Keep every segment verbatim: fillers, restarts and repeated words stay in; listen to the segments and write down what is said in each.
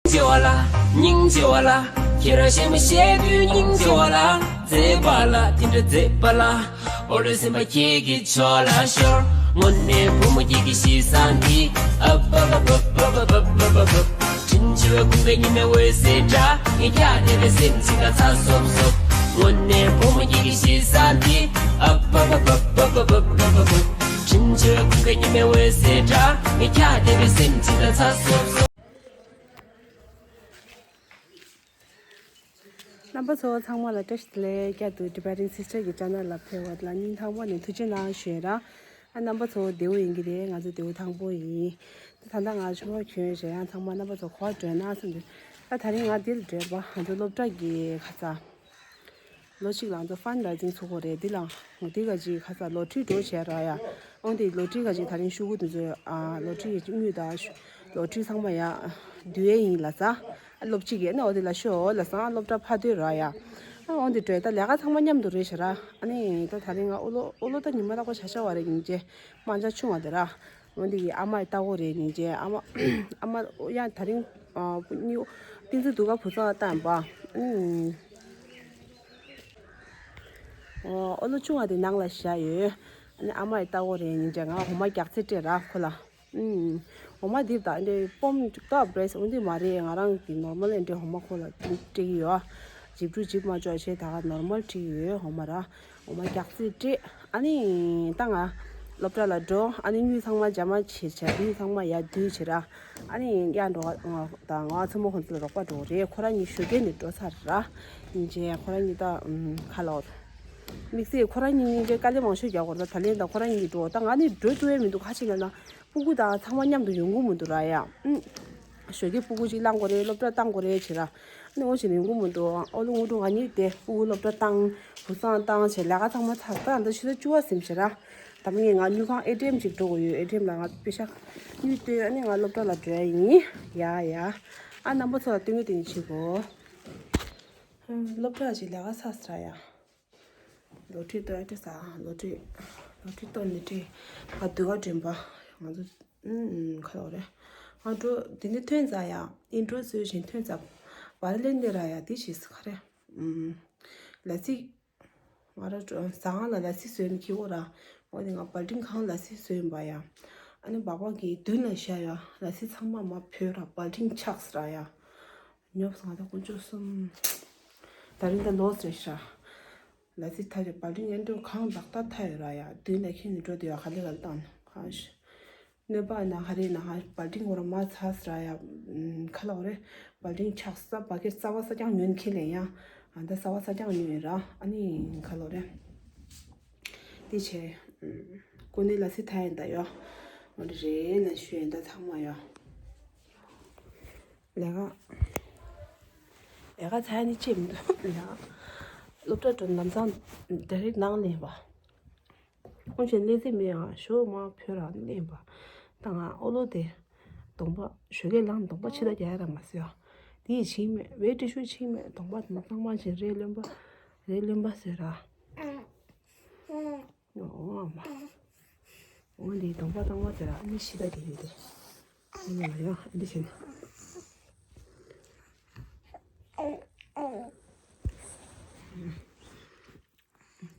ཆེ་བ་ལ། སྙིང་རྗེ་བ་ལ། ཁྱེད་རང་གཞན་མ་བཤད་དུས་སྙིང་རྗེ་བ་ལ། མཛེས་པ་ལ་དེ་འདྲ་མཛེས་པ་ལ། འོ་ལོ་སེམས་པ་ཁྱེད་ཀྱི་ཕྱོགས་ལ་ཤོར། དངོས་གནས་བུ་མོ་ཁྱེད་ཀྱི་གཤིས་བཟང་འདི། ཨ་བ་བ་བ། དྲིན་ཆེ་བའི་ཁུང་པའི་ཉི་མའི་འོད་ཟེར་འདྲ། ངས་ཁྱེད་བལྟས་པའི་སེམས་ཅིག་ལ་ཚ་སོབ་སོབ། དངོས་གནས་བུ་མོ་ཁྱེད་ཀྱི་གཤིས་བཟང་འདི། ཨ་བ་བ་བ། དྲིན་ཆེ་བའི་ཁུང་པའི་ཉི་མའི་འོད་ཟེར་འདྲ། ངས་ཁྱེད་བལྟས་པའི་སེམས་ཅིག་ལ་ཚ་སོབ་སོབ། རྣམ་པ་ཚོ་ཚང་མ་ལ་བཀྲ་ཤིས་བདེ་ལེགས། བསྐྱར་དུ་Tibetan Sister གྱི་channel ལ་ཕེབས་པ་ལ་སྙིང་ཐག་པ་ནས་ཐུགས་རྗེ་གནང་ཞུ་ཡ་ར། ཨ་རྣམ་པ་ཚོ་བདེ་པོ་ཡིན་གྱི་རེད། ང་ཚོ་བདེ་པོ་ཐང་པོ་ཡིན། ད་ད་ལྟ་ང་ཆུ་བོ་གྱོན་བྱས་ཡང་ཚང་མ་རྣམ་པ་ཚོ་ག་པར་འགྲོ་ན་བསམ་དུས། ད་ད་རིང་ང་འདིར་འགྲོ་བ། ང་ཚོ་སློབ་གྲྭ་གི་ཁ་ཚ། ལོ་གཅིག་ལ་ང་ཚོ་fundraising ཚུགས་ཀྱི་རེད། འདི་ལ་འདི་ག་ཅིག་ཁ་ཚ་ལོ་ཊི་རི་འགྲོ་བྱས་ར་ཡ། འོན་ཏེ་ལོ་ཊི་རི་ག་ཅིག་ད་རིང་ཤོག་གུ་དེ་ཚོ་ཨ་ལོ་ཊི་རི་གི་དངུལ་དང་ལོ་ཊི་རི་ཚང་མ་ཡ་བསྡུ་ཡས་ཡིན་ལབ་ས། ཨ་སློབ་སྤྱི་གིས་ཨ་ནི་འོ་དེ་ལ་ཤོག་ལབ་ས། ཨ་སློབ་གྲྭ་ཕ་དོད་ར་ཡ། ཨ་འོན་ཏེ་འགྲོ་ཡ། ད་ལས་ཀ་ཚང་མ་མཉམ་དུ་རེད་བྱས་ར། ཨ་ནི་ད་ད་རིང་ང་ཨོ་ལོ་ཨོ་ལོ་ད་ཉི་མ་ལྷག་པ་བྱ་བྱ་བ་རེད། སྙིང་རྗེ། དམར་འབྱར་ཆུང་བ་དེ་ར། འོན་ཏེ་གི་ཨ་མ་ཡི་ལྟ་སྐོར་རེད། སྙིང་རྗེ། ཨ་མ་ཨ་མ་ཡ་ད་རིང་ཨ་སྤུ་གཉིས་བསྟན་འཛིན་དུ་ག་བུ་ཚ་བཏང་པ། ཨུམ། ཨོ་ཨོ་ལོ་ཆུང་བ་དེ་ནང་ལ་བཞག་ཡོད། ཨ་ནི་ཨ་མ་ཡི་ལྟ་སྐོར་རེད། སྙིང་རྗེ། ང་འོ་མ་རྒྱག་རྩེ་སྤྲད་ར་ཁོ་ལ། ཨུམ། འོ་མ་འདི་ད་འདི་སྤོམ་ད་བྲེས་འོ་འདི་མ་རེད། ང་རང་གི་normal ཨེ་འདྲའི་འོ་མ་ཁོ་ལ་སྤྲད་ཀྱི་ཡོད། ཇིབ་ཕྲུག་ཇིབ་མ་འཇོག་བྱས་ད་ག་normal སྤྲད་ཀྱི་ཡོད་འོ་མ་ར། འོ་མ་རྒྱག་རྩེ་སྤྲད། ཨ་ནི་ད་ང་སློབ་གྲྭ་ལ་འགྲོ། ཨ་ནི་དངུལ་ཚང་མ་འཇབ་མ་བྱས་བྱས། དངུལ་ཚང་མ་ཡར་བསྡུས་བྱས་ར། ཨ་ནི་ཡར་འགྲོ་བ་དང་ང་ཚོ་མོ་ཁོང་ཚོ་ལ་རོགས་པ་འགྲོ་རེད། ཁོ་རང་གཉིས་ཞོགས་ཀས་ནས་འགྲོ་ཚར་ར། སྙིང་རྗེ། ཁོ་རང་གཉིས་ད་ཁ་ལོ། དམིགས་བསལ་ཁོ་རང་གཉིས་སྙིང་རྗེ་དཀའ་ལས་མང་ཤོས་རྒྱག་དགོས་རེད། ད་ལན་ད་ཁོ་རང་གཉིས་འགྲོ། ད་ང་ནི་འགྲོ་ཐུབ་ཡས་མི་འདུག་ཁ་ཕྱེ་ན་ན་སྤུ་གུ་དང་ཚང་མ་མཉམ་དུ་ཡོང་གི་མི་འདུག་ར་ཡ། ཨུམ། ཞོགས་ཀས་སྤུ་གུ་ཅིག་བླང་དགོས་རེད། སློབ་གྲྭ་བཏང་དགོས་རེད་བྱས་ར། ཨ་ནི་འོ་བྱས་ནས་ཡོང་གི་མི་འདུག་ཨོ་ལོ་ངུ་ཀྲུང་ང་གཉིས་དེ་སྤུ་གུ་སློབ་གྲྭ་བཏང་། བུ་སང་བཏང་བྱས་ལས་ཀ་ཚང་མ་ཚར། ད་ད་ཕྱི་ཟླ་བཅུ་པ་ཟིན་བྱས་ར། ད་མི་ངས་ང་དངུལ་ཁང་ཨེ་ཊི་ཨེམ་ཅིག་འགྲོ་དགོས་ཡོད། ཨེ་ཊི་ཨེམ་ལ་ང་པེ་ཤ་དངུལ་བཏོན། ཨ་ནི་ང་སློབ་གྲྭ་ལ་འགྲོ་ཡ་ཡིན། ཡ་ཡ། ཨ་རྣམ་པ་ཚོ་ལ་སྟོན་གི་དེ་ནི་བྱེད་དགོས། སློབ་གྲྭ་ཅིག་ལས་ཀ་ཚར་ཟེར་ཡ། ལོ་ཊི་རི་གཏོར་ཡ་སྤྲད་ས། ལོ་ཊི་རི་ལོ་ཊི་རི་གཏོར་ནས་སྤྲད། ང་སྡུག་ག་དྲན་པ། ང་ཚོ་ཨུམ་ཁ་ལོ་རེད། ང་འགྲོ་དེ་ནས་ཐོན་ཙང་ཡ། ཨིན་ཊྲོ་བཟོས་བཞིན་ཐོན་ཙང་། བར་ལེན་དེ་ར་ཡ་དེ་བྱས་ས་ག་རེ། ཨུམ། ལ་སི། ང་ར་ཟ་ཁང་ལ་ལ་སི་བཟོས་ནས་ཁྱེར་འོ་ར། འོ་དེ་ང་པལ་ཊིང་ཁང་ལ་སི་བཟོས་ཡིན་པ་ཡ། ཨ་ནི་སྦག་སྦག་གི་མདུན་ལ་བཞག་ཡ། ལ་སི་ཚང་མ་མ་བོས་ར། པལ་ཊིང་ཆགས་ར་ཡ། ཉོབ་སོང་ད་དཀོན་མཆོག་གསུམ། ད་རིང་ད་ལོས་རེད་ཤག་ལ་སི་ཐ་ཡོད་པལ་ཊིང་ཡན་འགྲོ་གང་ལག་ཐ་ཐ་ཡོད་ར་ཡ། མདུན་ལ་ཁྱེར་ནས་འགྲོ་དེ་ཡ་ག་ལེ་ག་ལེ་བཏང་ནས་གང་ཤི། གནོད་པ་ན་ཧ་རེ་ན་ཧ། པལ་ཊིང་འོ་ར་མ་ཚ་ཟེར་ཡ། ཁ་ལོ་རེ། པལ་ཊིང་ཆགས་ས་བ་ཀེར་རྩ་བ་ས་ཀྱང་ཉོན་ཁེ་ལེ་ཡ། ཨ་ད་རྩ་བ་ས་ཀྱང་ཉོན་ར། ཨ་ནི་ཁ་ལོ་རེ། དེ་བྱས། ཀུ་ནེ་ལ་སི་ཐ་ཡན་ད་ཡོ། འོ་རེ་རེ་ན་ཞུ་ཡན་ད་ཚང་མ་ཡོ། ལས་ཀ་ལས་ཀ་ཚ་ནི་ཅི་མི་འདུག་ལས་ཀ་སློབ་གྲྭ་འགྲོ་ལམ་སང་ཌའི་རེག་ནང་ལེན་པ། ཁོང་ཆེན་ལས་ཚེ་མེད་ཨ་ཞོ་མ་ཕོད་ར་ལེན་པ། ད་ང་ཨོ་ལོ་དེ་གདོང་པ་ཞོ་གས་ལངས་གདོང་པ་ཕྱི་ད་རྒྱ་ཡ་ར་མ་ཟེར་ཨ། དེ་ཡི་ཕྱིན་མེད་བའི་ཏི་ཤུ་ཕྱིན་མེད་གདོང་པ་དེ་ནི་གཙང་མ་ཆེན་རེ་ལོན་པ་རེ་ལོན་པ་ཟེར་ར། འོང་ཨ་མ། འོང་དེའི་གདོང་པ་གཙང་མ་ཟེར་ར་ཨ་ནི་ཕྱི་ད་རྒྱ་ཡོད་དེ། ཨ་ནི་ལ་ཡ་ཨ་འདི་བྱས་ན།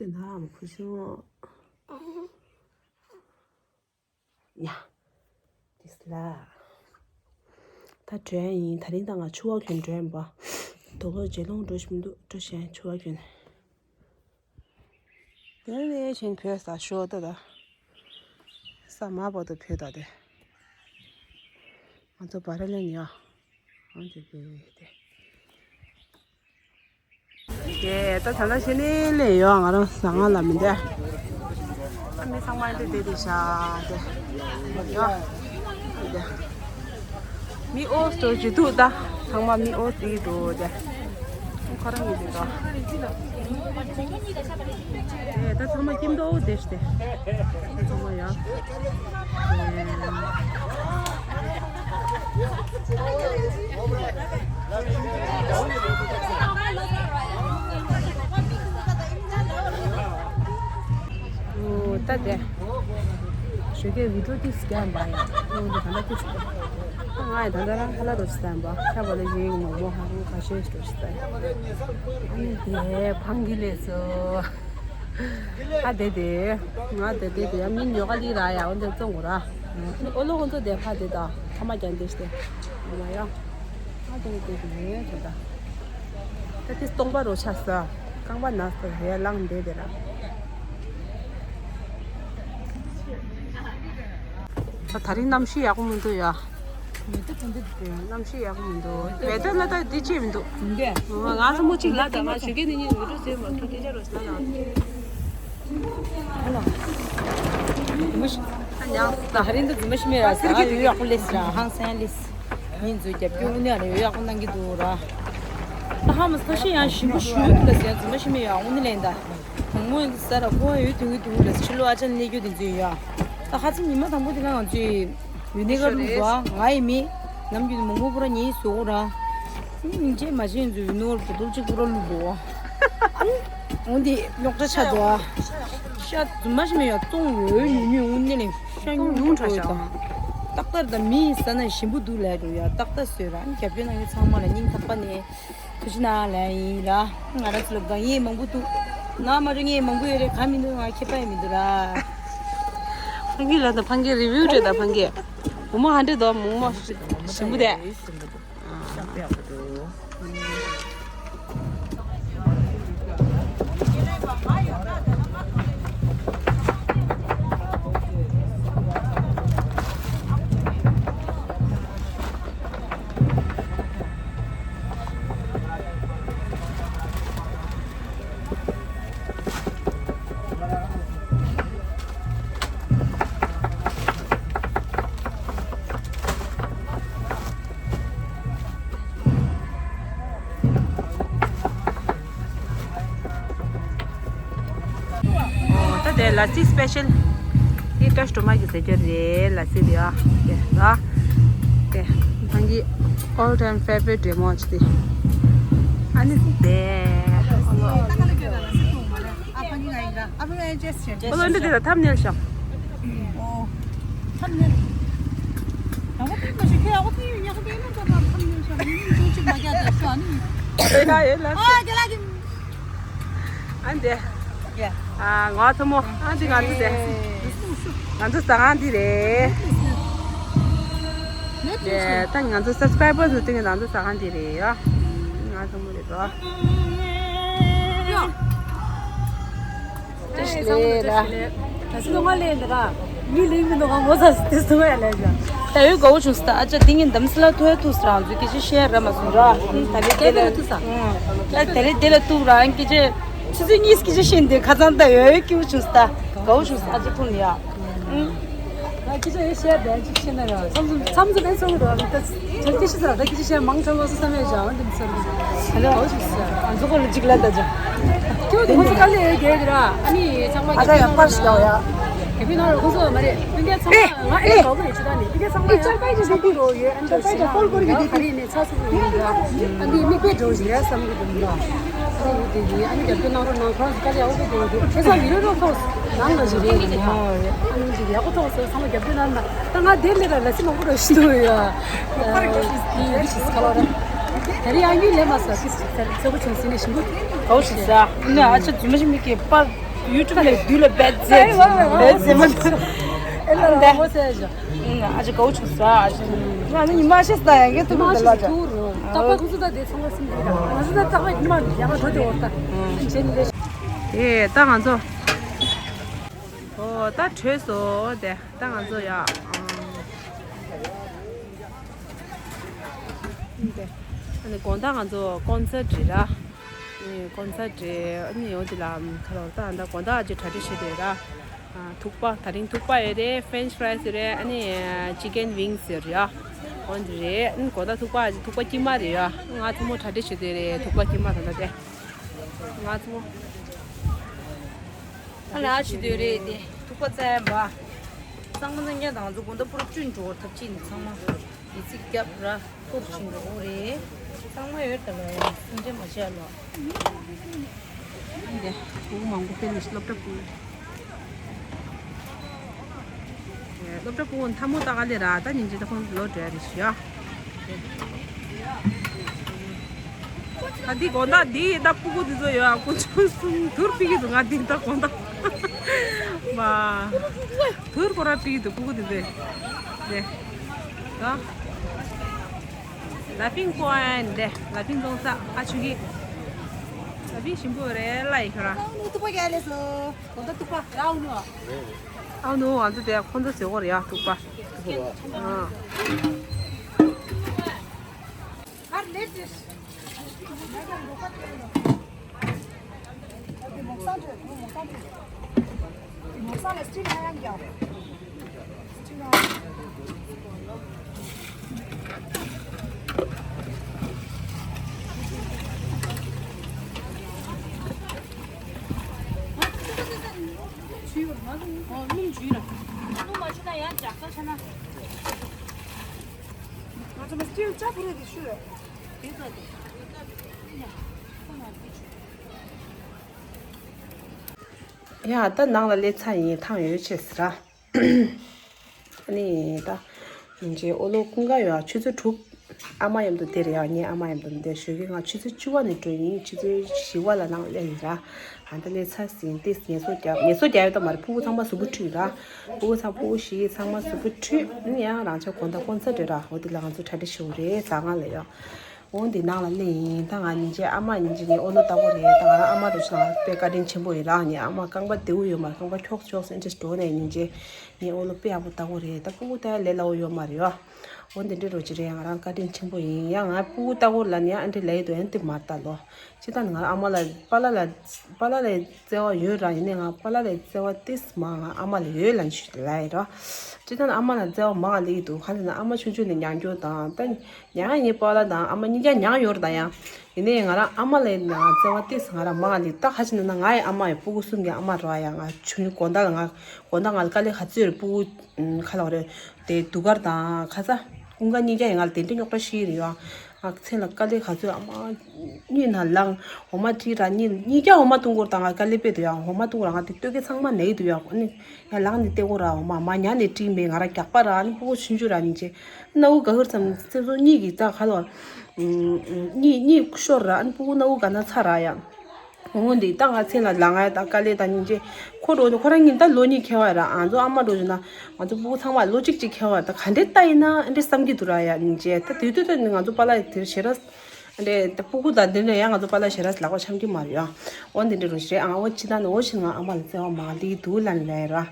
དེ་ན་མ་ཁུ་ཤོ། ཉ། དེ་སླ། ད་བྲོས་ཡིན། ད་རིང་ད་ང་ཕྱུ་པ་གྱོན་བྲོས་ཡིན་པ། དོ་ལོ་ཇེ་ལོང་འགྲོ་བཞིན་འདུག་འགྲོ་བཞིན་ཕྱུ་པ་གྱོན། དེ་ནས་ཞིང་བོད་ས་ཤོ་ད་ད། ས་མ་བར་དུ་བོད་ད་དེ། ང་ཚོ་བར་ལེན་ཡ། ཨང་དེ་དེ་དེ། དེ་ད་ད་ལྟ་ཕྱི་ནས་ལས་ཡོད་ང་རང་ཟ་ང་ལ་མི་འདས། ཨ་མི་ཚང་མ་འདི་དེ་དེ་ཤ་དེ། ཡོད། དེ། མི་ཨོ་སྟོ་ཅི་འདུག་ད། ཚང་མ་མི་ཨོ་དེ་འདུག་དེ། ཁོ་རང་གི་འདུག་ད། དེ་ད་ཚང་མ་ཁྱིམ་དུ་ཨོ་དེ་ཤ་དེ། ཚང་མ་ཡ། ད་དེ། ཞོགས་ཀས་བི་ཌིའོ་ཏིས་རྒྱག་འབའ་ཡིན། ཨོ་འདི་ག་ན་ཏིས་རྒྱག་ང་ཡི་ད་ལྟ་རང་ཁ་ལག་འགྲོ་ཞིག་བསམ་པ་ཁ་བ་ལ་ཞིག་མོག་མོག་ཧ་གོ་ཁ་ཤས་འགྲོ་ཞིག་བསམ། ཨ་ནི་དེ་ཕང་གི་ལས་སོ། ཨ་དེ་དེ་ང་དེ་དེ་དེ་ཡང་མི་ཉོ་ག་ལི་ར་ཡ་འོན་ཏེ་བཙོང་གོ་ར། ཨོ་ལོ་ཁོང་ཚོ་དེ་ཕ་དེ་ད་ཐ་མ་ཀྱང་དེ་ཤི་དེ་ཨ་མ་ཡ། ཨ་དེ་དེ་དེ་དེ་ད་ད་དེ་སྟོང་པ་རོ་ཆ་ས་རྐང་པ་ན་ས་དེ་ལངས་དེ་དེ་ར། ད་དེ་རིང་གནམ་གཤིས་ཡག་པོ་མི་འདུག་ཡ། མེ་ཏོག་དེ་འདི་གནམ་གཤིས་ཡག་པོ་མི་འདུག་མེ་ཏོག་ལ་ད་འདི་ཅི་མི་འདུག་འདི་ང་ཚོ་མོ་གཅིག་ལ་ད་ང་ཞུ་གི་ནི་ཉིན་འུ་ཏུ་ཟེར་མ་ཐུག་དེ་ཅ་རོ་ཟ་ན། ད་ཧ་རིན་ད་རྫུན་མ་ཤི་མེད་ར་ཟ་ཡོད་ཡག་པོ་ལེས་ར་ཧང་སང་ལེས། ཉིན་ཚོ་རྒྱབ་སྐྱོར་དངོས་གནས་ཡོད་ཡག་པོ་གནང་གི་འདུག་ར། ད་ཧ་མ་ས་ཤི་ཡང་ཞིམ་པོ་ཞུ་ཡོད་ད་ཟེར་རྫུན་མ་ཤི་མེད་ཡག་དངོས་གནས་ལན་ད། དང་མོ་ཡིན་ས་ར་ཁོ་ཡོད་དུས་དུས་ལ་ཕྱི་ལོ་ཨ་ཅག་ནས་རྒྱུ་དེ་ཚོ་ཡ། ད་ཁ་ཚིག་ཉི་མ་དང་པོ་དེ་ལ་ང་ཚོས་ཡུལ་ནས་ཀ་རུ་བ་ང་ཡི་མི་ནམ་རྒྱུན་མང་པོ་པོ་ར་ཉེས་སོ་ར། སྙིང་རྗེ་མ་བྱེད་ཚོས་ཡུལ་ནོར་བུ་དུར་གཅིག་པུ་ར་ལུ་བོ། འོན་ཏེ་རྙོག་དྲ་ཆགས་འདུག་ཨ། ཤ་རྫུན་མ་ཞིག་མེད་ཡ་བཙོང་འོས་ཉུང་ཉུང་འོན་ཏེ་ནས་ཤ་ཉུང་ཉུང་དྲག་ཤ། ཏག་ཏག་ད་མི་ས་ན་ཞིམ་པོ་འདུག་ལས་འགྲོ་ཡ་ཏག་ཏག་བཟོས་ར་རྒྱབ་སྐྱོར་གནང་མཁན་ཚང་མ་ལ་སྙིང་ཐག་པ་ནས། ཐུགས་རྗེ་གནང་ལན་ཡིན་ར། ང་རང་ཚོ་ལ་དགའ་ཡས་མང་པོ་འདུག་ང་མ་རུ་ངས་མང་པོ་ཡོད་རེད་ག་མི་འདུག་ང་ཁྱད་པར་ཡས་མི་འདུག་ར། ཕང་གི་ལ་ད་ཕང་གི་རི་བིའུ་རེད་ད་ཕང་གི། བུ་མོ་ཧ་འདྲེ་དོ་མོག་མོག་ཞིམ་པོ་དེ། ད་དེ་ལ་སི་སི་པེ་ཤལ། འདི་ཏོ་སི་ཊོ་མ་གི་ཟེར་རྒྱུ་རེད་ལ་སི་དེ་ཨ། དེ་ལ། དེ་ཕང་གི་all time favorite རེད་མོ་ཅི་དེ། ཨ་ནི་དེ། ཨོ་ལོ་འདི་དེ་ད་ཐབ་ནེལ་ཤོག་ཨོ། ཐབ་ནེལ། ཨ་ཁོ་ཐབ་མ་ཤེས་ཁྱོད་ཨ་ཁོ་ཐབ་ཡོད་ཉག་ཁོ་དེ་ན་ད་ཐབ་ནེལ་ཤོག་ཨ་ནི་ཅུང་ཅིག་མ་རྒྱག་དེ་ཤོག་ཨ་ནི། ཨེ་ད་ཡོད་ལ། ཨ་རྒྱ་ལ་གི། ཨ་འདི། ཡ། ཨ་ང་ཚོ་མོ་ཨ་འདི་ང་ཚོ་དེ། ང་ཚོ་ཟ་ཁང་འདི་རེད། དེ་ད་ང་ཚོ་སབ་སི་ཀ་རའི་བར་ཚོ་སྟེང་གི་ང་ཚོ་ཟ་ཁང་འདི་རེད་ཡ། ང་ཚོ་མོ་རེད་དོ། ཡ། ད་སི་ལོ་ང་ལེན་ད་ར། མི་ལེན་མི་འདུག་ང་ངོ་ཚ་སི་དེ་སུ་ཡ་ལེན་ཡ། ད་ཡོད་དགའ་བོ་བྱུང་སི་ད་ཨ་ཅག་དེ་ངས་འདམ་སི་ལ་ཐོས་ཐུག་སི་རང་ཚོས་སྐད་ཆ་བཤད་ར་མ་སོང་ར། ད་རེ་དེ་ལ་ཐུག་ས། ད་དེ་རེ་དེ་ལ་ཐུག་ར་སྐད་ཆ། ཆུ་ཚོད་གཉིས་སྐད་ཆ་བཤད་འདི་ཁ་ཚང་ད་ཡོད་ཡོད་སྐྱིད་པོ་བྱུང་སི་ད་དགའ་བོ་བྱུང་སི་ཨ་ཅག་ཐུག་ནི་ཡ། ང་ཁྱི་ཆ་ཡོད་བཤད་བདེན་ཅིག་བཤད་ན་ར་མཚམས་མཚམས་མཚམས་ཚོ་ལེན་སོང་ར་ད་ཁྱི་ཆ་བཤད་མང་ཆེ་བ་སོ་བསམ་ཡོད་ཅག་འདི་མི་ཚོར་གི་ཧ་ལོ་འོ་ཅིག་ཟེར་ང་ཚོ་ཁོ་ལ་ཅིག་ལ་ད་ཅག་ཁྱོད་དེ་ཁོ་ཚོ་དཀའ་ལས་ཡོད་རྒྱལ་གི་ར་ཨ་ནི་ཚང་མ་ཨ་ད་ཡག་པར་ཞིག་ཡོད་ཡ། དེ་བས་ན་ར་ཁོ་ཚོ་མ་རེད་སྤུན་ཀྱག་ཚང་མ་ང་ཨེ་གའུ་རེད་ཅི་ད་ནི་སྤུན་ཀྱག་ཚང་མ་ཡང་ཚང་མ་ཡོད་ཨ་ནི་ཚང་མ་རོ་ཡོད་ཨ་ནི་ཚང་མ་ཡང་ག་རེ་ནས་ཚ་སུ་རུ་ཡོད་ར་ཨ་ནི་མིག་དཔེ་འགྲོ་བཞིན་ར་བསམ་གི་འདུག་ར། ཨ་ནི་དེ་ཡིན་ཨ་ནི་རྒྱབ་སྐྱོར་གནང་རོགས་གནང་ཁོ་རང་ཚོ་དཀའ་ལས་ཡག་པོ་དེ་ཡོད་ཁྱེད་ཚང་མི་རོ་རོ་ཁོ་ནང་ལ་ཞིག་རེད་ཡིན་ཨ་ནི་ཅིག་ཡག་པོ་ཐོག་སོ་ཚང་མ་རྒྱབ་སྐྱོར་གནང་ན་ད་ང་དེ་ལས་ར་ལ་སི་མང་པོ་ར་ཞིག་འདུག་ཡ། ཨ་ནི་ཅིག་སྐལ་བ་ར་ད་རེས་ཨ་ནི་ལས་མ་ས་ཅིག་ཚོ་པོ་བྱུང་ཟིན་ནས་ཞིག་འདུག་གའུ་ཞིག་ས་ཨ་ནི་ཨ་ཅག་རྫུན་མ་ཞིག་མི་སྐྱེ་པ། ཡུ་ཊུབ་ལས་བདུད་ལ་བེད་ཟེར་བེད་ཟེར་མ་ཨེ་ལ་ར་མོ་ཟེར་ཞོ། ཨ་ཅག་གའུ་ཆུང་ས་ཨ་ཅག་ང་ནི་ཉི་མ་ཤེས་ད་ཡང་གི་ཐུག་མ་ལ་ཅག་ཏག་པ་ཁུ་ཚུ་ད་དེ་ཚང་མ་སིམ་གི་ད་ང་ཚོ་ད་ཏག་པ་ཉི་མ་ཡང་ང་འགྲོ་དེ་འོ་ད་ཨེ་ད་ང་ཚོ་ཨོ་ད་བྲོས་སོ་དེ་ད་ང་ཚོ་ཡ། ཨ་ནི་དགོང་དག་ང་ཚོ་ཀོན་སར་ཊི་རེད་ར། ནི་ཀོན་སར་ཊི་རེད། ཨ་ནི་འོ་དེ་ལ་ཁ་ལོ་ད་ད་དགོང་དག་ཅིག་གྲ་སྒྲིག་བྱེད་དེ་ར། ཐུག་པ་ད་རིང་ཐུག་པ་ཡོད་རེད། ཕེ་རེན་ཆི་ཕ་རའི་སི་ཡོད་རེད། ཨ་ནི་ཅི་ཀན་ཝིང་སི་ཡོད་རེད་ཡ། འོ་དེ་རེད། ཨ་ནི་དགོང་དག་ཐུག་པ་ཐུག་པ་དཀྱིལ་མ་རེད་ཡ། ང་ཚོ་མོ་གྲ་སྒྲིག་བྱེད་དེ་རེད་ཐུག་པ་དཀྱིལ་མ་ད་ད་དེ། ང་ཚོ་མོ་ཨ་ལ་བྱེད་དེ་རེད་དེ་ཐུག་པ་བཙལ་ཡ་འབའ། གཙང་མ་གཙང་རྐྱང་དང་ང་ཚོ་དགོང་དག་པུ་ར་བསྐྲུན་འགྲོ་ཐབས་ཅིག་ནི་ཚང་མ་ཡིད་ཚིག་རྒྱབ་ར་ཐུག་ཕྱིན་འགྲོ་འོ་རེད། ཚང་མ་ཡོད་ད་ལ་ཡང་སེམས་ཁྲལ་མ་བྱེད་ལོ། འདི་བུ་མང་པོ་ཕེབས་ནས་སློབ་གྲྭ་ཕུལ། སློབ་གྲྭ་ཕུལ་མཐའ་མོ་ལྟ་ག་ལེ་ར་ད་ཉིན་གཅིག་ད་ཁོང་ལོ་བགྲོད་རེ་ཞུ་ཡ། ད་འདི་དགོང་དག་འདི་ད་ཕྲུ་གུ་འདི་ཚོ་ཡོད་ཨ། དཀོན་མཆོག་གསུམ་དུར་ཕུད་ཀྱི་འདུག་ང་འདི་ད་དགོང་དག་མ་དུར་ཁོ་རང་ཕུད་ཀྱི་འདུག་ཕྲུ་གུ་འདི་ཚོས་ནས་ད། ལ་ཕིང་པོ་ཨན་དེ་ལ་ཕིང་ཙོང་ས་ཨ་ཆུ་གི་ལ་ཕིང་ཞིམ་པོ་རེད་ལ་ཡི་ཁ་ར། ཨའུ་ནུ་ང་ཚོ་དེ་ཁོང་ཚོ་ཟེར་གོ་རེད་ཡ་ཐུག་པ། ཨ། ཡ་ད་ནང་ལ་སླེབས་ཚར་ཡིན། ཐང་ཡོད་ཆེ་ཟེར་ར། ཨ་ནི་ད་ཉིན་རྗེས་ཨོ་ལོ་ཀུན་དགའ་ཡོད་ཨ། ཆུ་ཚོད་དྲུག་ཨ་མ་མཉམ་དུ་དེ་རེད་ཡ། ངའི་ཨ་མ་མཉམ་དུ་འདིར་ཞོགས་ཀས་ང་ཆུ་ཚོད་བཅུ་པ་ནས་འགྲོ་ཡིན། ཆུ་ཚོད་བཞི་པ་ལ་ནང་སླེབས་ཡིན་ར། ཨ་ད་སླེབས་ཚར་ཟིན་ཏེ་ངལ་གསོ་རྒྱབ། ངལ་གསོ་རྒྱབ་ཡོད་ད་མ་རེད། ཕྲུ་གུ་ཚང་མ་གཟུགས་པོ་འཁྲུད་ར། ཕྲུ་གུ་ཚང་ཕྲུ་གུ་བཞི་ཚང་མ་གཟུགས་པོ་འཁྲུད། ཨ་ནི་ཡང་རང་ཆ་དགོང་དག་དཀོན་ས་འགྲོ་ར། འོ་དེ་ལ་ང་ཚོ་གྲ་སྒྲིག་ཞུ་རེད་ཟ་ཁང་ལ་ཡོད། འོ་འདི་ནང་ལ་སླེབས་ཡིན། ད་ང་ཉིན་རྗེས་ཨ་མ་ཉིན་རྗེས་ངའི་ཨོ་ལོ་ལྟ་བུ་རེད། ད་ང་རང་ཨ་མ་དང་ཆུང་ང་དཔེ་བཀའ་དྲིན་ཆེན་པོ་ཡིན་ར། ངའི་ཨ་མ་རྐང་པ་བདེ་པོ་ཡོད་མ་རེད། རྐང་པ་འཁྱོག་འཁྱོག་སེ་འདྲ་འགྲོ་ནས་ཉིན་རྗེས་ངའི་ཨོ་ལོ་དཔེ་ཡག་པོ་ལྟ་བུ་རེད། ད་ཕྲུ་གུ་ད་ལས་སླ་བོ་ཡོད་མ་རེད་ཨ། འོ་འདི་འདྲ་རོ་ཅི་རེད། ང་རང་བཀའ་དྲིན་ཆེན་པོ་ཡིན། ཡང་ང་ཕྲུ་གུ་ལྟ་བུ་ལ་ནི་ཨ་འདྲ་ལས་ཡི་དོ་ཡང་དེ་མ་ལྟ་ལོ། ཅི་ད་ང་རང་ཨ་མ་ལ་པཱ་ལགས་ལ་པཱ་ལགས་ལ་བརྩེ་བ་ཡོད་ར། ཡིན་ནའི་ང་པཱ་ལགས་ལ་བརྩེ་བ་ཏིས་མང་ང་ཨ་མ་ལ་ཡོད་ལབ་ཞུ་ལབ་ཡི་ར། ཅི་ད་ཨ་མ་ལ་བརྩེ་བ་མང་ང་ལེགས་འདུག་གང་ཟེར་ན་ཨ་མ་ཆུང་ཆུང་ནས་མྱང་སྐྱོར་དང་ད་མྱང་ཡི་པཱ་ལགས་དང་ཨ་མ་གཉིས་ཀ་མྱང་ཡོད་ར། ད་ཡང་ཡིན་ནའི་ང་རང་ཨ་མ་ལ་ཡིན་ན་བརྩེ་བ་ཏིས་ང་རང་མང་ང་ལེགས། ད་ག་ཅི་ན་ན་ང་ཡི་ཨ་མ་ཡི་ཕྲུ་གུ་གསུམ་གྱི་ཨ་མ་ར་ཡ། ང་ཆུང་ཆུང་དགོང་དག་ལ་ང་དགོང་དག་ང་ལ་དཀའ་ལས་ག་ཚོད་རེད། ཕྲུ་གུ་ཁ་ལོ་རེད། དེ་དུ་གར་དང་ཁ་ཚ་ཀུན་དགའ་གཉིས་ཀ་ཡིན་ང་ལ་དེ་འདྲ་རྙོག་དྲ་ཞིག་རེད་ཡ། ང་མཚན་ལ་དཀའ་ལས་ག་ཚོད་ཨ་མ་གཉིད་ན་ལངས། འོ་མ་བཀྲིས་ར་གཉིད་གཉིད་ཀྱང་འོ་མ་བཏུང་དགོས་ར། ད་ང་དཀའ་ལས་དཔེ་འདུག་ཡ། འོ་མ་བཏུང་ར་ང་དེ་སྟོད་ཀའི་ཚང་མ་ན་ཡི་འདུག་ཡ། ཨ་ནི་ཡ་ལངས་ནས་བལྟས་དགོས་ར། འོ་མ་མ་ཉལ་ནས་བཀྲིས་མེད། ང་ར་རྒྱགས་པ་ར། ཨ་ནི་ཕྲུ་གུ་ཆུང་ཆུང་ར་ཉིན་བྱེད་སྣ་བུག་ག་ཧུར་ཙམ་སེམས་ཚོར་གཉིད་ཀྱི་རྩ་ཁ་ལོ། གཉིད་གཉིད་ཤོར་ར། ཨ་ནི་ཕྲུ་གུ་སྣ་བུག་ག་ན་ཚ་ར་ཡ། འོ་འདི་ད་ང་མཚན་ལ་ལངས་ཡ་ད་དཀའ་ལས་ད་ཉིན་བྱེད་ཁོ་འགྲོ་ནི་ཁོ་རང་ཉིན་ད་ལོ་གཉིས་ཁེལ་བ་ར། ང་ཚོ་ཨ་མ་འགྲོ་བྱུང་ན་ང་ཚོ་ཕྲུ་གུ་ཚང་མ་ལོ་གཅིག་གཅིག་ཁེལ་བ་ད་ག་འདྲས་ལྟ་ཡིན་ན་ཨ་འདྲས་བསམ་གྱི་འདུག་ར་ཡ། ཉིན་བྱེད་ད་དུས་དུས་ད་ནི་ང་ཚོ་པཱ་ལགས་དེར་ཞེ་དྲག་ཨ་འདྲས་ད་ཕྲུ་གུ་ད་འདི་འདྲས་ཡ་ང་ཚོ་པཱ་ལགས་ཞེ་དྲག་ལག་པ་འཆང་གི་མ་རེད་ཡ། འོ་འདི་འདྲས་རུ་ཞེ་ཨང་འོ་ཅི་ད་ནི་འོ་ཞིག་ང་ཨ་མ་ལ་བརྩེ་བ་མང་ལི་འདུག་ལབ་ལས་ར།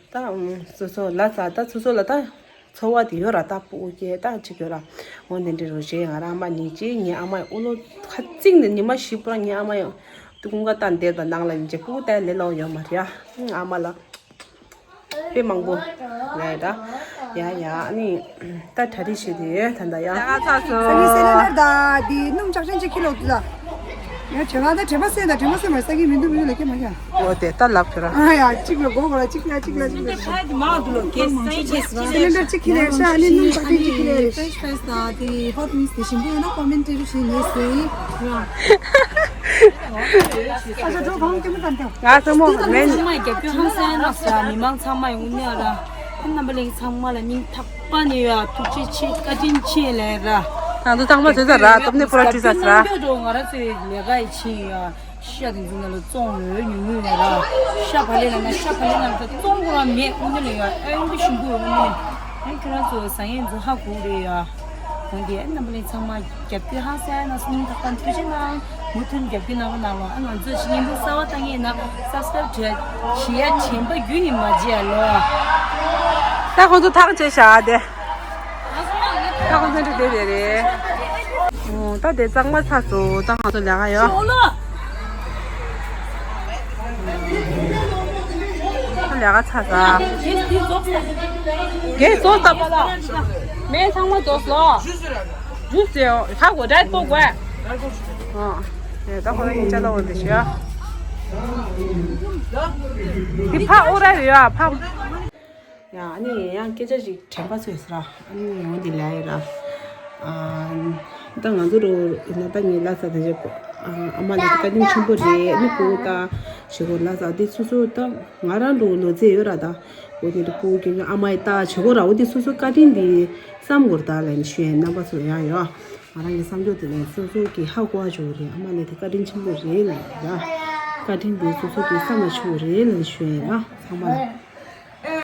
ད་སོ་སོ་ལ་ཙ་ད་སོ་སོ་ལ་ད། ཚོར་བ་དེ་ཡོད་ར། ད་ཕྲུ་གུ་སྐྱེ་ད་ཅིག་ཡོད་ར། འོ་འདི་འདྲ་རུ་རྗེས་ང་རང་ཨ་མ་ཉིན་གཅིག་ངའི་ཨ་མ་ཡི་ཨོ་ལོ་ཁ་རྩིག་ནས་ཉི་མ་བཞི་པོ་ར་ངའི་ཨ་མ་ཡི་དུ་ཀུན་དགའ་ད་འདེབས་དང་ནང་ལ་ཉིན་གཅིག་ཕྲུ་གུ་ད་ལས་སླ་བོ་ཡོད་མ་རེད་ཨ། ཨ་མ་ལ་དཔེ་མང་པོ་ལས་ད་ཡ་ཡ་ཨ་ནི་ད་གྲ་སྒྲིག་བྱེད་དེ་ད་ད་ཡ། ད་ང་ཚ་སོ། ས་གི་སེ་ལེ་ནར་ད་དེ་སྣུམ་ཆག་ཆེན་གཅིག་ཁྱི་ལོ་དུ་ད། ཡ་བྱེད་ང་ད་དྲན་པ་སེ་ད་དྲན་པ་སེ་མ་ས་གི་མི་འདུག་མི་འདུག་ལ་ཁྱེད་མ་ཁྱེད། འོ་དེ་ད་ལབ་ཁྱོད་ར། ཨ་ཡ་གཅིག་ལ་སྒོ་གོ་ལ་གཅིག་ལ་གཅིག་ལ་གཅིག་ལ། ཧ་དེ་མང་འདུག་ལོ་གེ་སེ་ཅེ་སི་ལེན་ཌར་གཅིག་ཁྱི་ལ་ཤ་ཨ་ནི་སྣུམ་པ་ཏི་གཅིག་ཁྱི་ལ་རེད། ཕེ་རེན་ཆི་ཕ་རའི་སི་དང་དེ་ཧོ་ཊི་མིག་སི་དེ་ཞིམ་པོ་ཡོད་ན་ཀོ་མེན་ཊི་རི་བྱེད་ངེས་སེ་ར། ཨ་ཤ་འགྲོ་གང་ལྟད་མོ་ལྟ་འདྲ། ང་ཚོ་མོ་མེན། ཚང་མ་རྒྱབ་སྐྱོར་ཧང་སང་ཡ་ན་ཟེར་མི་མང་ཚང་མ་ཡོང་ནི་ཡ་ར། ཨ་རྣམ་པ་ལྷན་རྒྱས་ཚང་མ་ལ་སྙིང་ཐག་པ་ནས་ཡ་ཐུགས་རྗེ་ཆེ་བཀའ་དྲིན་ཆེ་ལབ་ར། ང་ཚོ་ཚང་མ་བཟོས་ཚར་ར། སྟོབས་ནས་ཕོ་ར་བྲིས་ཚར་ར། རྒྱབ་སྐྱོར་གནང་རྒྱུ་འགྲོ་ང་རང་ཚོའི་ལས་ཀ་ཡི་ཆེ་ཡ། ཤ་དེ་ཚོ་ནང་ལ་བཙོང་ཡོད་ཉུང་ཉུང་ཡོད་ར། ཤ་བག་ལེབ་ནང་ན་ཤ་བག་ལེབ་ནང་ལ་བཙོང་དགོས་ར་མེད། དངོས་གནས་ལ་ཡ་ཨེ་འདི་ཞིམ་པོ་ཡོད་དངོས་གནས། ཨེ་ཁྱོད་རང་ཚོ་ཟ་ཡས་ཚོ་ཧ་གོ་རེད་ཡ། འོན་ཏེ་ཨེ་རྣམ་པ་ལྷན་རྒྱས་ཚང་མ་རྒྱབ་སྐྱོར་ཧང་སང་ཡ་ན་སྙིང་ཐག་པ་ཐུགས་རྗེ་གནང་། མུ་མཐུད་རྒྱབ་སྐྱོར་གནང་རོགས་གནང་ལོ། ཨ་ང་ཚོ་ཞིག་ཉིན་གུང་གསར་པ་བཏང་ངེས་ན་སབ་སི་ཀ་རབ་བྱེད་ཡ་དྲན་པ་རྒྱུན་ནས་མ་བརྗེད་ཡ་ལོ། ད་ཁོང་ཚོ་ཐག་བཅད་བཞག་དེ། ད་ཁོང་ཚོ་འདྲ་བསྡད་པས་རེད། ཨོ་ད་དེ་གཙང་མ་ཚ་སོ། ད་ང་ཚོ་ལས་ཀ་ཡོད། ད་ལས་ཀ་ཚ་ས། རྒྱན་རྫོགས་ས་པ་ལ། མེ་ཚང་མ་རྫོགས་སོ། ཇུས་ཟེར་ཧ་གོ་ཌ་ཡེ་ཊི་པོ་གོ། ཨོ། ད་ཁོ་ན་ཡིན་ཅ་ལ་འོ་དེ་ཤི་ཡ། དེ་ཕ་ཨོ་ར་རེད་ཡ་ཕ། ཡང་ཨ་ནི་ཡང་སྐད་ཆ་ཞིག་དྲན་པ་ཚོས་ར། ཨ་ནི་འོ་འདི་ལ་ཡི་ར། ཨ་ད་ང་ཚོ་རུ་ཡིན་ན་ད་ངའི་ལ་ས་དེ་ཚོ་ཨ་མ་ལ་བཀའ་དྲིན་ཆེན་པོ་རེད། ཨ་ནི་ཕྲུ་གུ་ད་ཞེ་གོ་ལ་ས་དེ་སོ་སོ་ད་ང་རང་རུ་ལོ་ཚད་ཡོད་ར། ད་ འོ་དེ་འདྲ་ཕྲུ་གུ་སྐྱོན་ཅོག་ཨ་མའི་ལྟ་བྱེད་དགོས་ར། འོ་དེ་སོ་སོའི་བཀའ་དྲིན་དེ་བསམ་དགོས་ར། ད་ལན་ཞུ་ཡ་ཡིན། རྣམ་པ་ཚོ་ལ་ཡང་ཡོད། ང་རང་གི་བསམ་ཚུལ་དེ་ལན་སོ་སོ་གི་ཧ་གོ་བ་ཅིག་རེད། ཨ་མ་ལགས་དེ་བཀའ་དྲིན་ཆེན་པོ་རེད་ལབ་ཡ། བཀའ་དྲིན་དེ་སོ་སོ་གི་བསམ་ལ་ཆུག་རེད་ལབ་ཞུ་ཡ་ཡིན་ར། ཚང་མ་ལ།